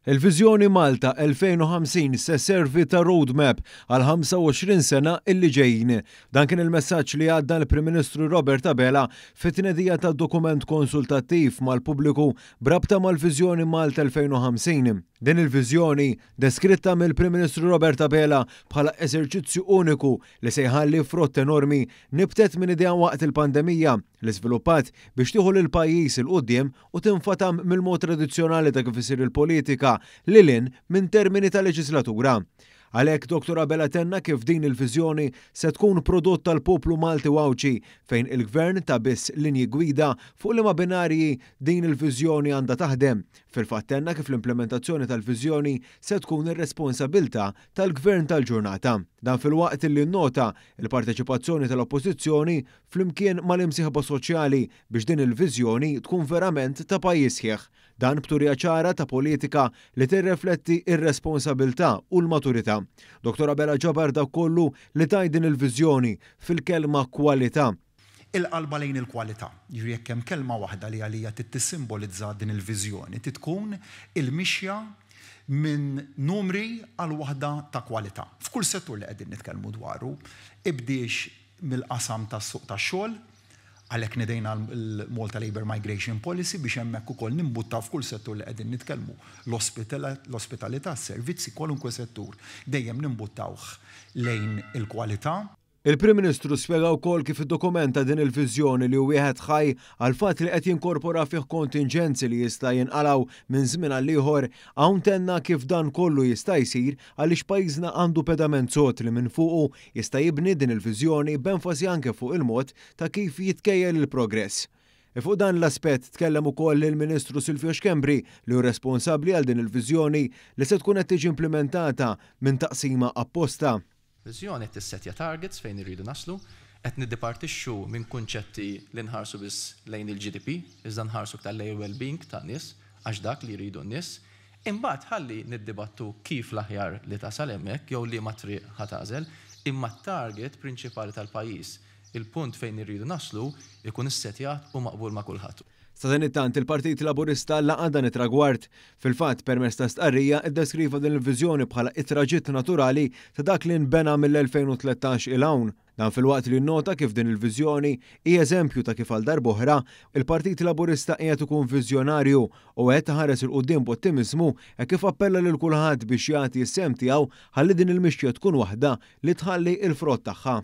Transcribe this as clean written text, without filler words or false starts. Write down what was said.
Il-Viżjoni Malta 2050 se sservi ta' roadmap għal 25 sena illi ġejjin. Dan kien il-messaġġ li għadda l-Prim Ministru Robert Abela fit-tnedija ta' dokument konsultattiv mal-pubbliku b'rabta mal-Viżjoni Malta 2050. Din il-viżjoni, deskritta mill-Prim Ministru Robert Abela bħala eżerċizzju uniku li se jħalli frott enormi, nibtet minn idea waqt il-pandemija li żviluppat biex tieħu lill-pajjiż 'il quddiem u tinfatam mill-mod tradizzjonali ta' kif isir il-politika lil hinn minn termini ta' leġislatura. Għalhekk Dottor Abela tenna kif din il-viżjoni se tkun prodott tal-poplu Malti u Għawdxi fejn il-Gvern ta biss linji gwida fuq liema binarji din il-viżjoni għandha taħdem. Fil-fatt tenna kif l-implementazzjoni tal-viżjoni se tkun ir-responsabilità tal-Gvern tal-ġurnata. Dan filwaqt li nnota l-parteċipazzjoni tal-Oppożizzjoni flimkien mal-imsieħba soċjali biex din il-viżjoni tkun verament ta' pajjiż sħiħ. Dan b'turija ċara ta' politika li tirrefletti r-responsabilità u l-maturità. Dottor Abela ġabar dak kollu li tgħid din il-viżjoni fil-kelma kwalità. Il-qalba lejn il-kwalità. Jiġifieri jekk hemm kelma waħda li għalija trid tissimbolizza din il-viżjoni, trid tkun il-mixja minn numri għal waħda ta' kwalità. F'kull settur li qegħdin nitkellmu dwaru, ibdiex mill-qasam tas-suq tax-xogħol, għalhekk nidejna l-Malta Labour Migration Policy biex hemmhekk ukoll nimbuttaw f'kull settur li qegħdin nitkellmu, l-ospitalità, s-servizzi, kwalunkwe settur, dejjem nimbuttawh lejn il-kwalità. Il-Prim Ministru spjega wkoll kif id-dokument ta' din il-viżjoni li hu wieħed ħaj għall-fatt li qed jinkorpora fih kontinġenzi li jista' jinqalgħu minn żmien għall-ieħor. Hawn tenna kif dan kollu jista' jsir għaliex pajjiżna għandu pedament sod li minn fuqu Jista' jibni din il-viżjoni b'enfasi anke fuq il-mod ta' kif jitkejjel il-progress. Fuq dan l-aspett tkellem ukoll il-Ministru Silvio Schembri li hu responsabbli għal din il-viżjoni li se tkun qed tiġi implimentata minn taqsima apposta. Viżjoni qed tissettja targets fejn irridu naslu, qed niddipartixxu minn kunċetti li nħarsu biss lejn il-GDP, iżda nħarsu iktar lejn il-well-being tan-nies għax dak li jridu n-nies. Imbagħad ħalli niddibattu kif l-aħjar li tasal hemmhekk jew liema triq ħa tagħżel, imma t-target prinċipali tal-pajjiż, il-punt fejn irridu naslu, ikun issettjat u maqbul ma' kulħadd. Sadanittant, il-Partit Laburista laqa' dan it-tragward. Fil-fatt, permezz ta' stqarrija, iddeskriva din il-viżjoni bħala it-traġitt naturali ta' dak li nbena mill-2013 'il hawn. Dan filwaqt li nnota kif din il-viżjoni hi eżempju ta' kif għal darb'oħra, il-Partit Laburista qiegħed ikun viżjonarju u qed iħares 'il quddiem b'ottimiżmu hekk kif appella lil kulħadd biex jagħti s-sehem tiegħu ħalli din il-mixja tkun waħda li tħalli l-frott tagħha.